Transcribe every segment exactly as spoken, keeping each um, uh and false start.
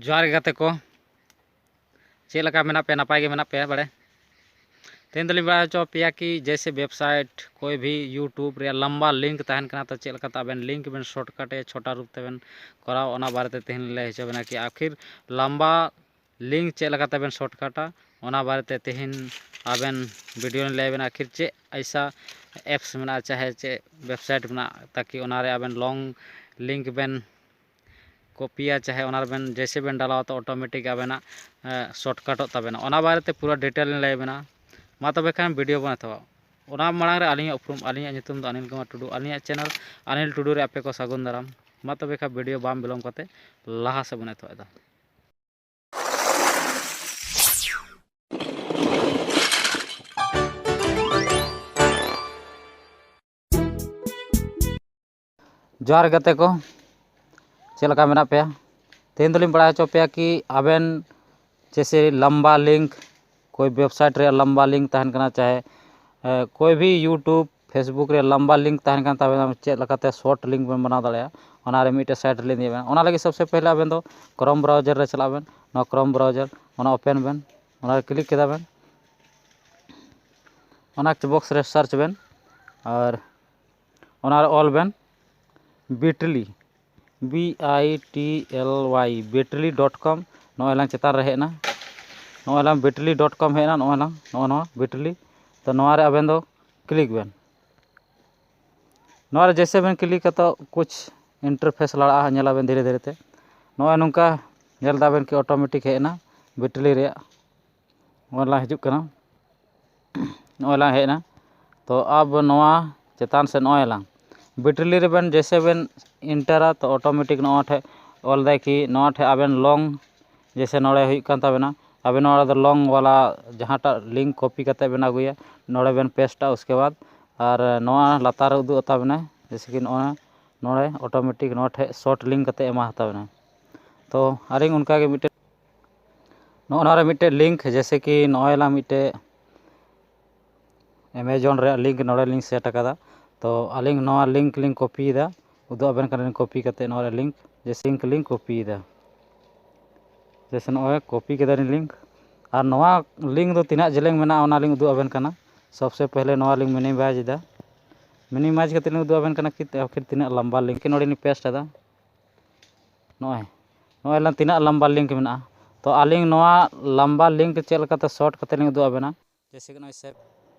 ᱡᱚᱦᱟᱨ ᱜᱮ ᱜᱟᱛᱮ ᱠᱚ, ᱪᱮᱫ ᱞᱮᱠᱟ ᱢᱮᱱᱟᱜ ᱯᱮᱭᱟ? ᱱᱟᱯᱟᱭ ᱜᱮ ᱢᱮᱱᱟᱜ ᱯᱮᱭᱟ ᱵᱟᱲᱮ? ᱛᱮᱦᱮᱧ ᱫᱚᱞᱤᱧ ᱵᱟᱲᱟᱭ ᱦᱚᱪᱚ ᱯᱮᱭᱟ ᱠᱤ ᱡᱮᱭᱥᱮ ᱣᱮᱵᱽᱥᱟᱭᱤᱴ ᱠᱚᱭ ᱵᱷᱤ ᱭᱩᱴᱩᱵᱽ ᱨᱮᱭᱟᱜ ᱞᱟᱢᱵᱟ ᱞᱤᱝᱠ ᱛᱟᱦᱮᱱ ᱠᱟᱱᱟ, ᱛᱚ ᱪᱮᱫ ᱞᱮᱠᱟᱛᱮ ᱟᱵᱮᱱ ᱞᱤᱝᱠ ᱵᱮᱱ ᱥᱚᱨᱴᱠᱟᱴᱮ ᱪᱷᱳᱴᱟ ᱨᱩᱯ ᱛᱮᱵᱮᱱ ᱠᱚᱨᱟᱣ, ᱚᱱᱟ ᱵᱟᱨᱮᱛᱮ ᱛᱮᱦᱮᱧ ᱞᱤᱧ ᱞᱟᱹᱭ ᱦᱚᱪᱚ ᱵᱮᱱᱟ ᱠᱤ ᱟᱠᱷᱤᱨ ᱞᱟᱢᱵᱟ ᱞᱤᱝᱠ ᱪᱮᱫ ᱞᱮᱠᱟᱛᱮ ᱵᱮᱱ ᱥᱚᱨᱴᱠᱟᱴᱟ, ᱚᱱᱟ ᱵᱟᱨᱮᱛᱮ ᱛᱮᱦᱮᱧ ᱟᱵᱮᱱ ᱵᱷᱤᱰᱤᱭᱳ ᱞᱤᱧ ᱞᱟᱹᱭ ᱟᱵᱮᱱᱟ ᱟᱠᱷᱤᱨ ᱪᱮᱫ ᱟᱭᱥᱟ ᱮᱯᱥ ᱢᱮᱱᱟᱜᱼᱟ, ᱪᱟᱦᱮ ᱪᱮᱫ ᱣᱮᱵᱽᱥᱟᱭᱤᱴ ᱢᱮᱱᱟᱜᱼᱟ, ᱛᱟᱠᱤ ᱚᱱᱟᱨᱮ ᱟᱵᱮᱱ ᱞᱚᱝ ᱞᱤᱝᱠ ᱵᱮᱱ ᱠᱚᱯᱤᱭᱟ, ᱪᱟᱦᱮ ᱚᱱᱟ ᱨᱮᱵᱮᱱ ᱡᱮᱭᱥᱮ ᱵᱮᱱ ᱰᱟᱞᱟᱣᱟ ᱛᱚ ᱚᱴᱳᱢᱮᱴᱤᱠ ᱟᱵᱮᱱᱟᱜ ᱥᱚᱨᱴᱠᱟᱴᱚᱜ ᱛᱟᱵᱮᱱᱟ᱾ ᱚᱱᱟ ᱵᱟᱨᱮᱛᱮ ᱯᱩᱨᱟᱹ ᱰᱤᱴᱮᱞ ᱞᱤᱧ ᱞᱟᱹᱭ ᱟᱵᱮᱱᱟ᱾ ᱢᱟ ᱛᱚᱵᱮ ᱠᱷᱟᱱ ᱵᱷᱤᱰᱤᱭᱳ ᱵᱚᱱ ᱮᱛᱚᱦᱚᱵᱟ᱾ ᱚᱱᱟ ᱢᱟᱲᱟᱝ ᱨᱮ ᱟᱹᱞᱤᱧᱟᱜ ᱩᱯᱨᱩᱢ, ᱟᱹᱞᱤᱧᱟᱜ ᱧᱩᱛᱩᱢ ᱫᱚ ᱚᱱᱤᱞ ᱠᱩᱢᱟᱨ ᱴᱩᱰᱩ, ᱟᱹᱞᱤᱧᱟᱜ ᱪᱮᱱᱮᱞ ᱚᱱᱤᱞ ᱴᱩᱰᱩ ᱨᱮ ᱟᱯᱮ ᱠᱚ ᱥᱟᱹᱜᱩᱱ ᱫᱟᱨᱟᱢ᱾ ᱢᱟ ᱛᱚᱵᱮ ᱠᱷᱟᱱ ᱵᱷᱤᱰᱤᱭᱳ ᱵᱟᱝ ᱵᱤᱞᱚᱢ ᱠᱟᱛᱮ ᱞᱟᱦᱟ ᱥᱮᱫ ᱵᱚᱱ ᱮᱛᱚᱦᱚᱵ ᱮᱫᱟ᱾ ᱡᱚᱦᱟᱨ ᱜᱟᱛᱮ ᱠᱚ, ᱪᱮᱫ ᱞᱮᱠᱟ ᱢᱮᱱᱟᱜ ᱯᱮᱭᱟ? ᱛᱮᱦᱮᱧ ᱫᱚᱞᱤᱧ ᱵᱟᱲᱟᱭ ᱦᱚᱪᱚ ᱯᱮᱭᱟ ᱠᱤ ᱟᱵᱮᱱ ᱡᱮᱭᱥᱮ ᱞᱟᱢᱵᱟ ᱞᱤᱝᱠ, ᱠᱳᱭ ᱣᱮᱵᱽᱥᱟᱭᱤᱴ ᱨᱮᱭᱟᱜ ᱞᱟᱢᱵᱟ ᱞᱤᱝᱠ ᱛᱟᱦᱮᱱ ᱠᱟᱱᱟ, ᱪᱟᱦᱮ ᱮ, ᱠᱳᱭ ᱵᱷᱤ ᱭᱩᱴᱩᱵᱽ, ᱯᱷᱮᱥᱵᱩᱠ ᱨᱮ ᱞᱟᱢᱵᱟ ᱞᱤᱝᱠ ᱛᱟᱦᱮᱱ ᱠᱟᱱ ᱛᱟᱵᱮᱱᱟ, ᱪᱮᱫ ᱞᱮᱠᱟᱛᱮ ᱥᱚᱨᱴ ᱞᱤᱝᱠ ᱵᱮᱱ ᱵᱮᱱᱟᱣ ᱫᱟᱲᱮᱭᱟᱜᱼᱟ, ᱚᱱᱟ ᱨᱮ ᱢᱤᱫᱴᱮᱡ ᱥᱟᱭᱤᱴ ᱨᱮᱞᱤᱧ ᱤᱫᱤᱭᱮᱫ ᱵᱮᱱᱟ᱾ ᱚᱱᱟ ᱞᱟᱹᱜᱤᱫ ᱥᱚᱵᱥᱮ ᱯᱮᱦᱞᱮ ᱟᱵᱮᱱ ᱫᱚ ᱠᱨᱳᱢ ᱵᱨᱟᱣᱡᱟᱨ ᱨᱮ ᱪᱟᱞᱟᱜ ᱵᱮᱱ, ᱱᱚᱣᱟ ᱠᱨᱳᱢ ᱵᱨᱟᱣᱡᱟᱨ, ᱚᱱᱟ ᱚᱯᱮᱱ ᱵᱮᱱ, ᱚᱱᱟ ᱨᱮ ᱠᱞᱤᱠ ᱠᱮᱫᱟ ᱵᱮᱱ᱾ ᱚᱱᱟ ᱵᱚᱠᱥ ᱨᱮ ᱥᱟᱨᱪ ᱵᱮᱱ ᱟᱨ ᱚᱱᱟ ᱨᱮ ᱚᱞ ᱵᱮᱱ bitly, B I T L Y, bitly dot com. ᱱᱚᱜᱼᱚᱭ ᱞᱟᱝ ᱪᱮᱛᱟᱱ ᱨᱮ ᱦᱮᱡ ᱮᱱᱟ, ᱱᱚᱜᱼᱚᱭ ᱞᱟᱝ ᱵᱤᱴᱞᱤ ᱰᱚᱴ ᱠᱚᱢ ᱦᱮᱡ ᱮᱱᱟ, ᱱᱚᱜᱼᱚᱭ ᱞᱟᱝ, ᱱᱚᱜᱼᱚ ᱱᱚᱣᱟ ᱵᱤᱴᱞᱤ᱾ ᱛᱚ ᱱᱚᱣᱟ ᱨᱮ ᱟᱵᱮᱱ ᱫᱚ ᱠᱞᱤᱠ ᱵᱮᱱ᱾ ᱱᱚᱣᱟ ᱨᱮ ᱡᱮᱭᱥᱮ ᱵᱮᱱ ᱠᱞᱤᱠ ᱠᱟᱛᱮ ᱠᱩᱪ ᱤᱱᱴᱟᱨᱯᱷᱮᱥ ᱞᱟᱲᱟᱜᱼᱟ, ᱧᱮᱞᱟᱵᱮᱱ ᱫᱷᱤᱨᱮ ᱫᱷᱤᱨᱮ ᱛᱮ᱾ ᱱᱚᱜᱼᱚᱭ ᱱᱚᱝᱠᱟ ᱧᱮᱞ ᱫᱟᱵᱮᱱ ᱠᱤ ᱚᱴᱳᱢᱮᱴᱤᱠ ᱦᱮᱡ ᱮᱱᱟ ᱵᱤᱴᱞᱤ ᱨᱮᱭᱟᱜ᱾ ᱱᱚᱜᱼᱚᱭ ᱞᱟᱝ ᱦᱤᱡᱩᱜ ᱠᱟᱱᱟ, ᱱᱚᱜᱼᱚᱭ ᱞᱟᱝ ᱦᱮᱡ ᱮᱱᱟ᱾ ᱛᱚ ᱟᱵ ᱱᱚᱣᱟ ᱪᱮᱛᱟᱱ ᱥᱮᱫ ᱱᱚᱜᱼᱚᱭ ᱞᱟᱝ ᱵᱤᱴᱞᱤ ᱨᱮᱵᱮᱱ ᱡᱮᱭᱥᱮ ᱵᱮᱱ ᱤᱱᱴᱟᱨᱟ, ᱛᱚ ᱚᱴᱳᱢᱮᱴᱤᱠ ᱱᱚᱣᱟ ᱴᱷᱮᱡ ᱚᱞ ᱫᱟᱭ ᱠᱤ ᱱᱚᱣᱟ ᱴᱷᱮᱡ ᱟᱵᱮᱱ ᱞᱚᱝ, ᱡᱮᱭᱥᱮ ᱱᱚᱰᱮ ᱦᱩᱭᱩᱜ ᱠᱟᱱ ᱛᱟᱵᱮᱱᱟ, ᱟᱵᱮᱱ ᱱᱚᱣᱟ ᱨᱮᱫᱚ ᱞᱚᱝ ᱣᱟᱞᱟ ᱡᱟᱦᱟᱸᱴᱟᱜ ᱞᱤᱝᱠ ᱠᱚᱯᱤ ᱠᱟᱛᱮ ᱵᱮᱱ ᱟᱹᱜᱩᱭᱟ, ᱱᱚᱰᱮ ᱵᱮᱱ ᱯᱮᱥᱴᱟ᱾ ᱩᱥᱠᱮ ᱵᱟᱫ ᱟᱨ ᱱᱚᱣᱟ ᱞᱟᱛᱟᱨ ᱨᱮ ᱩᱫᱩᱜ ᱛᱟᱵᱮᱱᱟ, ᱡᱮᱭᱥᱮ ᱠᱤ ᱱᱚᱜᱼᱚᱭ ᱱᱚᱰᱮ ᱚᱴᱳᱢᱮᱴᱤᱠ ᱱᱚᱣᱟ ᱴᱷᱮᱡ ᱥᱚᱨᱴ ᱞᱤᱝᱠ ᱠᱟᱛᱮ ᱮᱢᱟ ᱛᱟᱵᱮᱱᱟ᱾ ᱛᱚ ᱟᱹᱞᱤᱧ ᱚᱱᱠᱟᱜᱮ ᱢᱤᱫᱴᱮᱡ ᱱᱚᱜᱼᱚ ᱱᱚᱣᱟ ᱨᱮ ᱢᱤᱫᱴᱮᱡ ᱞᱤᱝᱠ, ᱡᱮᱭᱥᱮ ᱠᱤ ᱱᱚᱜᱼᱚᱭ ᱞᱟᱝ ᱢᱤᱫᱴᱮᱡ ᱮᱢᱟᱡᱚᱱ ᱨᱮᱭᱟᱜ ᱞᱤᱝᱠ ᱱᱚᱰᱮ ᱞᱤᱧ ᱥᱮᱴ ᱟᱠᱟᱫᱟ᱾ ᱛᱚ ᱟᱹᱞᱤᱧ ᱱᱚᱣᱟ ᱞᱤᱝᱠ ᱞᱤᱧ ᱠᱚᱯᱤᱭᱮᱫᱟ, ᱩᱫᱩᱜ ᱟᱵᱮᱱ ᱠᱟᱱᱟᱞᱤᱧ ᱠᱚᱯᱤ ᱠᱟᱛᱮ ᱱᱚᱣᱟ ᱨᱮ ᱞᱤᱝᱠ, ᱡᱮᱭᱥᱮ ᱞᱤᱝᱠ ᱞᱤᱧ ᱠᱚᱯᱤᱭᱮᱫᱟ᱾ ᱡᱮᱭᱥᱮ ᱱᱚᱜᱼᱚᱭ ᱠᱚᱯᱤ ᱠᱮᱫᱟᱞᱤᱧ ᱞᱤᱝᱠ, ᱟᱨ ᱱᱚᱣᱟ ᱞᱤᱝᱠ ᱫᱚ ᱛᱤᱱᱟᱹᱜ ᱡᱮᱞᱮᱧ ᱢᱮᱱᱟᱜᱼᱟ ᱚᱱᱟᱞᱤᱧ ᱩᱫᱩᱜ ᱟᱵᱮᱱ ᱠᱟᱱᱟ᱾ ᱥᱚᱵᱥᱮ ᱯᱮᱦᱞᱮ ᱱᱚᱣᱟ ᱞᱤᱝᱠ ᱢᱤᱱᱤᱢᱟᱭᱤᱡᱽ ᱮᱫᱟ᱾ ᱢᱤᱱᱤᱢᱟᱭᱤᱡᱽ ᱠᱟᱛᱮ ᱞᱤᱧ ᱩᱫᱩᱜ ᱟᱵᱮᱱ ᱠᱟᱱᱟ ᱠᱤ ᱟᱹᱠᱷᱤᱨ ᱛᱤᱱᱟᱹᱜ ᱞᱟᱢᱵᱟ ᱞᱤᱝᱠ ᱱᱚᱰᱮ ᱞᱤᱧ ᱯᱮᱥᱴ ᱮᱫᱟ᱾ ᱱᱚᱜᱼᱚᱭ ᱱᱚᱜᱼᱚᱭ ᱞᱟᱝ ᱛᱤᱱᱟᱹᱜ ᱞᱟᱢᱵᱟ ᱞᱤᱝᱠ ᱢᱮᱱᱟᱜᱼᱟ᱾ ᱛᱚ ᱟᱹᱞᱤᱧ ᱱᱚᱣᱟ ᱞᱟᱢᱵᱟ ᱞᱤᱝᱠ ᱪᱮᱫ ᱞᱮᱠᱟᱛᱮ ᱥᱚᱨᱴ ᱠᱟᱛᱮ ᱞᱤᱧ ᱩᱫᱩᱜ ᱟᱵᱮᱱᱟ᱾ ᱡᱮᱭᱥᱮ ᱠᱤ ᱱᱚᱜᱼᱚᱭ ᱥᱮᱵᱷ,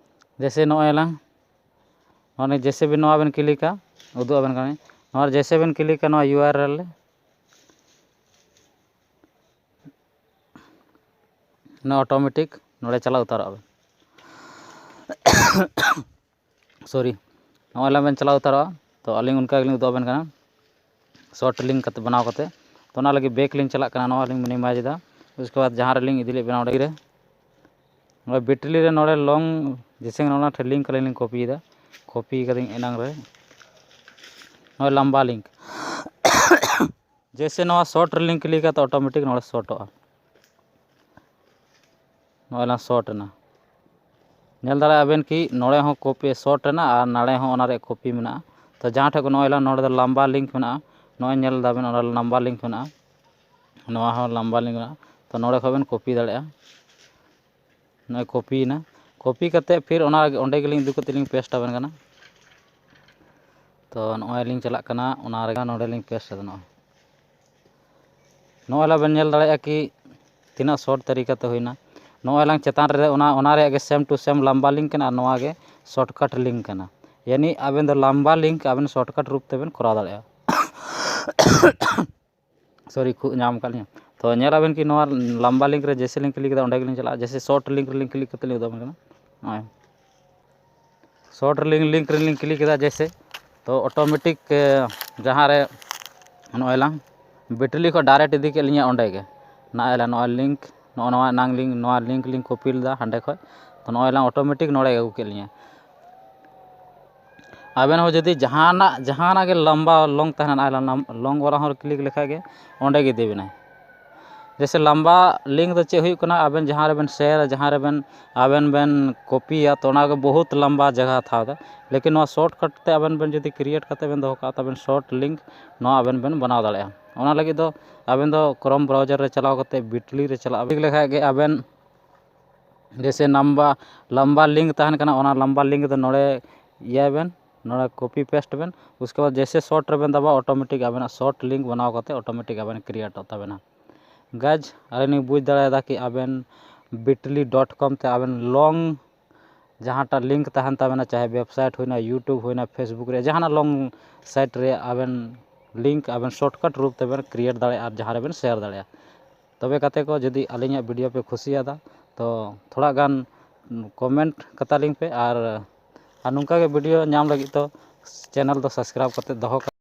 ᱡᱮᱭᱥᱮ ᱱᱚᱜᱼᱚᱭ ᱞᱟᱝ ᱱᱚᱜᱼᱚᱭ ᱡᱮᱭᱥᱮ ᱵᱤᱱ ᱱᱚᱣᱟ ᱵᱮᱱ ᱠᱞᱤᱠᱟ, ᱩᱫᱩᱜ ᱟᱵᱮᱱ ᱠᱟᱹᱱᱟᱹᱧ᱾ ᱱᱚᱣᱟ ᱡᱮᱭᱥᱮ ᱵᱮᱱ ᱠᱞᱤᱠᱟ ᱱᱚᱣᱟ ᱤᱭᱩ ᱟᱨ ᱮᱞ ᱨᱮ, ᱱᱚᱣᱟ ᱚᱴᱳᱢᱮᱴᱤᱠ ᱱᱚᱰᱮ ᱪᱟᱞᱟᱣ ᱩᱛᱟᱹᱨᱚᱜᱼᱟ ᱵᱮᱱ᱾ ᱥᱚᱨᱤ, ᱱᱚᱜᱼᱚᱭ ᱞᱟᱝ ᱵᱮᱱ ᱪᱟᱞᱟᱣ ᱩᱛᱟᱹᱨᱚᱜᱼᱟ᱾ ᱛᱚ ᱟᱹᱞᱤᱧ ᱚᱱᱠᱟ ᱜᱮᱞᱤᱧ ᱩᱫᱩᱜ ᱟᱵᱮᱱ ᱠᱟᱱᱟ ᱥᱚᱨᱴ ᱞᱤᱝᱠ ᱠᱟᱛᱮ ᱵᱮᱱᱟᱣ ᱠᱟᱛᱮ᱾ ᱛᱚ ᱚᱱᱟ ᱞᱟᱹᱜᱤᱫ ᱵᱮᱠ ᱞᱤᱧ ᱪᱟᱞᱟᱜ ᱠᱟᱱᱟ, ᱱᱚᱣᱟ ᱞᱤᱧ ᱢᱤᱱᱤᱢᱟᱭᱤᱡᱽ ᱮᱫᱟ᱾ ᱩᱥᱠᱮ ᱵᱟᱫ ᱡᱟᱦᱟᱸ ᱨᱮᱞᱤᱧ ᱤᱫᱤ ᱞᱮᱫ ᱵᱮᱱᱟ ᱚᱸᱰᱮ ᱨᱮ ᱱᱚᱜᱼᱚᱭ ᱵᱤᱴᱞᱤ ᱨᱮ ᱱᱚᱰᱮ ᱞᱚᱝ ᱡᱮᱥᱮ ᱱᱚᱣᱟ ᱴᱷᱮᱱ ᱞᱤᱝᱠ ᱟᱹᱞᱤᱧ ᱞᱤᱧ ᱠᱚᱯᱤᱭᱮᱫᱟ, ᱠᱚᱯᱤ ᱠᱟᱫᱟᱹᱧ ᱮᱱᱟᱝ ᱨᱮ᱾ ᱱᱚᱜᱼᱚᱭ ᱞᱟᱢᱵᱟ ᱞᱤᱝᱠ, ᱡᱮᱥᱮ ᱱᱚᱣᱟ ᱥᱚᱨᱴ ᱨᱮ ᱞᱤᱝᱠ ᱠᱞᱤᱠᱟ ᱛᱚ ᱚᱴᱳᱢᱮᱴᱤᱠ ᱱᱚᱰᱮ ᱥᱚᱨᱴᱚᱜᱼᱟ᱾ ᱱᱚᱜᱼᱚᱭ ᱞᱟᱝ ᱥᱚᱨᱴ ᱮᱱᱟ, ᱧᱮᱞ ᱫᱟᱲᱮᱭᱟᱜᱼᱟ ᱵᱮᱱ ᱠᱤ ᱱᱚᱰᱮ ᱦᱚᱸ ᱠᱚᱯᱤ ᱥᱚᱨᱴ ᱮᱱᱟ ᱟᱨ ᱱᱚᱰᱮ ᱦᱚᱸ ᱚᱱᱟ ᱨᱮᱭᱟᱜ ᱠᱚᱯᱤ ᱢᱮᱱᱟᱜᱼᱟ᱾ ᱛᱚ ᱡᱟᱦᱟᱸ ᱴᱷᱮᱱ ᱠᱚ ᱱᱚᱜᱼᱚᱭ ᱞᱟᱝ ᱱᱚᱰᱮ ᱫᱚ ᱞᱟᱢᱵᱟ ᱞᱤᱝᱠ ᱢᱮᱱᱟᱜᱼᱟ, ᱱᱚᱜᱼᱚᱭ ᱧᱮᱞ ᱫᱟᱵᱮᱱ ᱚᱱᱟ ᱞᱟᱢᱵᱟ ᱞᱤᱝᱠ ᱢᱮᱱᱟᱜᱼᱟ, ᱱᱚᱣᱟ ᱦᱚᱸ ᱞᱟᱢᱵᱟ ᱞᱤᱝᱠ ᱢᱮᱱᱟᱜᱼᱟ᱾ ᱛᱚ ᱱᱚᱰᱮ ᱠᱷᱚᱱ ᱵᱮᱱ ᱠᱚᱯᱤ ᱫᱟᱲᱮᱭᱟᱜᱼᱟ᱾ ᱱᱚᱜᱼᱚᱭ ᱠᱚᱯᱤᱭᱮᱱᱟ, ᱠᱚᱯᱤ ᱠᱟᱛᱮ ᱯᱷᱤᱨ ᱚᱱᱟ ᱚᱸᱰᱮ ᱜᱮᱞᱤᱧ ᱤᱫᱤ ᱠᱟᱛᱮ ᱞᱤᱧ ᱯᱮᱥᱴ ᱟᱵᱮᱱ ᱠᱟᱱᱟ᱾ ᱛᱚ ᱱᱚᱜᱼᱚᱭ ᱞᱤᱧ ᱪᱟᱞᱟᱜ ᱠᱟᱱᱟ, ᱚᱱᱟ ᱨᱮᱜᱮ ᱱᱚᱰᱮ ᱞᱤᱧ ᱯᱮᱥᱴ ᱮᱫᱟ᱾ ᱱᱚᱜᱼᱚᱭ ᱱᱚᱜᱼᱚᱭ ᱞᱟ ᱵᱮᱱ ᱧᱮᱞ ᱫᱟᱲᱮᱭᱟᱜᱼᱟ ᱠᱤ ᱛᱤᱱᱟᱹᱜ ᱥᱚᱨᱴ ᱛᱟᱹᱨᱤᱠᱟ ᱛᱮ ᱦᱩᱭᱱᱟ᱾ ᱱᱚᱜᱼᱚᱭ ᱞᱟᱝ ᱪᱮᱛᱟᱱ ᱨᱮ ᱚᱱᱟ ᱚᱱᱟ ᱨᱮᱭᱟᱜ ᱜᱮ ᱥᱮᱢ ᱴᱩ ᱥᱮᱢ ᱞᱟᱢᱵᱟ ᱞᱤᱝᱠ ᱠᱟᱱᱟ ᱟᱨ ᱱᱚᱣᱟ ᱜᱮ ᱥᱚᱨᱴᱠᱟᱴ ᱞᱤᱝᱠ ᱠᱟᱱᱟ᱾ ᱭᱟᱱᱤ ᱟᱵᱮᱱ ᱫᱚ ᱞᱟᱢᱵᱟ ᱞᱤᱝᱠ ᱟᱵᱮᱱ ᱥᱚᱨᱴᱠᱟᱴ ᱨᱩᱯ ᱛᱮᱵᱮᱱ ᱠᱚᱨᱟᱣ ᱫᱟᱲᱮᱭᱟᱜᱼᱟ᱾ ᱥᱚᱨᱤ, ᱠᱷᱩᱜ ᱧᱟᱢ ᱟᱠᱟᱫ ᱞᱤᱧᱟ᱾ ᱛᱚ ᱧᱮᱞ ᱟᱵᱮᱱ ᱠᱤ ᱱᱚᱣᱟ ᱞᱟᱢᱵᱟ ᱞᱤᱝᱠ ᱨᱮ ᱡᱮᱭᱥᱮ ᱞᱤᱧ ᱠᱞᱤᱠ ᱠᱮᱫᱟ ᱚᱸᱰᱮ ᱜᱮᱞᱤᱧ ᱪᱟᱞᱟᱜᱼᱟ, ᱡᱮᱭᱥᱮ ᱥᱚᱨᱴ ᱞᱤᱝᱠ ᱨᱮᱞᱤᱧ ᱠᱞᱤᱠ ᱠᱟᱛᱮ ᱞᱤᱧ ᱩᱫᱩᱜ ᱟᱵᱮᱱ ᱠᱟᱱᱟ᱾ ᱱᱚᱜᱼᱚᱭ ᱥᱚᱨᱴ ᱞᱤᱝᱠ ᱞᱤᱝᱠ ᱨᱮᱞᱤᱧ ᱠᱞᱤᱠ ᱠᱮᱫᱟ ᱡᱮᱭᱥᱮ, ᱛᱚ ᱚᱴᱳᱢᱮᱴᱤᱠ ᱡᱟᱦᱟᱸ ᱨᱮ ᱱᱚᱜᱼᱚᱭ ᱞᱟᱝ ᱵᱤᱴᱞᱤ ᱠᱷᱚᱱ ᱰᱟᱭᱨᱮᱠᱴ ᱤᱫᱤ ᱠᱮᱫ ᱞᱤᱧᱟ ᱚᱸᱰᱮ ᱜᱮ᱾ ᱱᱚᱜᱼᱚᱭ ᱞᱟᱝ ᱱᱚᱣᱟ ᱞᱤᱝᱠ, ᱱᱚᱜᱼᱚ ᱱᱚᱣᱟ ᱱᱟᱝ ᱞᱤᱝᱠ, ᱱᱚᱣᱟ ᱞᱤᱝᱠ ᱞᱤᱧ ᱠᱚᱯᱤ ᱞᱮᱫᱟ ᱦᱟᱸᱰᱮ ᱠᱷᱚᱱ, ᱛᱚ ᱱᱚᱜᱼᱚᱭ ᱞᱟᱝ ᱚᱴᱳᱢᱮᱴᱤᱠ ᱱᱚᱰᱮ ᱜᱮ ᱟᱹᱜᱩ ᱠᱮᱫ ᱞᱤᱧᱟ᱾ ᱟᱵᱮᱱ ᱦᱚᱸ ᱡᱩᱫᱤ ᱡᱟᱦᱟᱱᱟᱜ ᱡᱟᱦᱟᱱᱟᱜ ᱜᱮ ᱞᱟᱢᱵᱟ ᱞᱚᱝ ᱛᱟᱦᱮᱱᱟ, ᱚᱱᱟ ᱞᱚᱝ ᱵᱟᱞᱟ ᱦᱚᱸ ᱠᱞᱤᱠ ᱞᱮᱠᱷᱟᱡ ᱜᱮ ᱚᱸᱰᱮ ᱜᱮ ᱤᱫᱤ ᱵᱮᱱᱟᱭ᱾ ᱡᱮᱭᱥᱮ ᱞᱟᱢᱵᱟ ᱞᱤᱝᱠ ᱫᱚ ᱪᱮᱫ ᱦᱩᱭᱩᱜ ᱠᱟᱱᱟ, ᱟᱵᱮᱱ ᱡᱟᱦᱟᱸ ᱨᱮᱵᱮᱱ ᱥᱮᱭᱟᱨᱟ, ᱡᱟᱦᱟᱸ ᱨᱮᱵᱮᱱ ᱟᱵᱮᱱ ᱵᱮᱱ ᱠᱚᱯᱤᱭᱟ, ᱛᱚ ᱚᱱᱟ ᱜᱮ ᱵᱚᱦᱩᱛ ᱞᱟᱢᱵᱟ ᱡᱟᱭᱜᱟ ᱦᱟᱛᱟᱣ ᱮᱫᱟ᱾ ᱞᱮᱠᱤᱱ ᱱᱚᱣᱟ ᱥᱚᱨᱴᱠᱟᱴ ᱛᱮ ᱟᱵᱮᱱ ᱵᱮᱱ ᱡᱩᱫᱤ ᱠᱨᱤᱭᱮᱴ ᱠᱟᱛᱮ ᱵᱮᱱ ᱫᱚᱦᱚ ᱠᱟᱜᱼᱟ, ᱛᱟᱵᱮᱱ ᱥᱚᱨᱴ ᱞᱤᱝᱠ ᱱᱚᱣᱟ ᱟᱵᱮᱱ ᱵᱮᱱ ᱵᱮᱱᱟᱣ ᱫᱟᱲᱮᱭᱟᱜᱼᱟ᱾ ᱚᱱᱟ ᱞᱟᱹᱜᱤᱫ ᱫᱚ ᱟᱵᱮᱱ ᱫᱚ ᱠᱨᱳᱢ ᱵᱨᱟᱣᱡᱟᱨ ᱨᱮ ᱪᱟᱞᱟᱣ ᱠᱟᱛᱮ ᱵᱤᱴᱞᱤ ᱨᱮ ᱪᱟᱞᱟᱜ ᱟᱵᱮᱱ᱾ ᱠᱞᱤᱠ ᱞᱮᱠᱷᱟᱡ ᱜᱮ ᱟᱵᱮᱱ ᱡᱮᱭᱥᱮ ᱞᱟᱢᱵᱟ ᱞᱟᱢᱵᱟ ᱞᱤᱝᱠ ᱛᱟᱦᱮᱱ ᱠᱟᱱᱟ, ᱚᱱᱟ ᱞᱟᱢᱵᱟ ᱞᱤᱝᱠ ᱫᱚ ᱱᱚᱰᱮ ᱤᱭᱟᱹᱭ ᱵᱮᱱ, ᱱᱚᱰᱮ ᱠᱚᱯᱤ ᱯᱮᱥᱴ ᱵᱮᱱ᱾ ᱩᱥᱠᱮ ᱵᱟᱫ ᱡᱮᱭᱥᱮ ᱥᱚᱨᱴ ᱨᱮᱵᱮᱱ ᱫᱟᱵᱟ, ᱚᱴᱳᱢᱮᱴᱤᱠ ᱟᱵᱮᱱᱟᱜ ᱥᱚᱨᱴ ᱞᱤᱝᱠ ᱵᱮᱱᱟᱣ ᱠᱟᱛᱮ ᱚᱴᱳᱢᱮᱴᱤᱠ ᱟᱵᱮᱱ ᱠᱨᱤᱭᱮᱴᱚᱜ ᱛᱟᱵᱮᱱᱟ᱾ ᱜᱟᱭᱡᱽ, ᱟᱹᱞᱤᱧ ᱞᱤᱧ ᱵᱩᱡᱽ ᱫᱟᱲᱮᱭᱟᱫᱟ ᱠᱤ ᱟᱵᱮᱱ ᱵᱤᱴᱞᱤ ᱰᱚᱴ ᱠᱚᱢ ᱛᱮ ᱟᱵᱮᱱ ᱞᱚᱝ ᱡᱟᱦᱟᱸᱴᱟᱜ ᱞᱤᱝᱠ ᱛᱟᱦᱮᱱ ᱛᱟᱵᱮᱱᱟ, ᱪᱟᱦᱮ ᱣᱮᱵᱥᱟᱭᱤᱴ ᱦᱩᱭᱱᱟ, ᱭᱩᱴᱩᱵᱽ ᱦᱩᱭᱱᱟ, ᱯᱷᱮᱥᱵᱩᱠ ᱨᱮ ᱡᱟᱦᱟᱱᱟᱜ ᱞᱚᱝ ᱥᱟᱭᱤᱴ ᱨᱮ ᱟᱵᱮᱱ ᱞᱤᱝᱠ ᱟᱵᱮᱱ ᱥᱚᱨᱴᱠᱟᱴ ᱨᱩᱯ ᱛᱮᱵᱮᱱ ᱠᱨᱤᱭᱮᱴ ᱫᱟᱲᱮᱭᱟᱜᱼᱟ ᱟᱨ ᱡᱟᱦᱟᱸ ᱨᱮᱵᱮᱱ ᱥᱮᱭᱟᱨ ᱫᱟᱲᱮᱭᱟᱜᱼᱟ᱾ ᱛᱚᱵᱮ ᱠᱟᱛᱮ ᱠᱚ ᱡᱩᱫᱤ ᱟᱹᱞᱤᱧᱟᱜ ᱵᱷᱤᱰᱤᱭᱳ ᱯᱮ ᱠᱩᱥᱤᱭᱟᱫᱟ, ᱛᱚ ᱛᱷᱚᱲᱟ ᱜᱟᱱ ᱠᱚᱢᱮᱱᱴ ᱠᱟᱛᱟᱞᱤᱧ ᱯᱮ ᱟᱨ, ᱟᱨ ᱱᱚᱝᱠᱟ ᱜᱮ ᱵᱷᱤᱰᱤᱭᱳ ᱧᱟᱢ ᱞᱟᱹᱜᱤᱫ ᱛᱚ ᱪᱮᱱᱮᱞ ᱫᱚ ᱥᱟᱵᱥᱠᱨᱟᱭᱤᱵᱽ ᱠᱟᱛᱮ ᱫᱚᱦᱚ ᱠᱟᱜ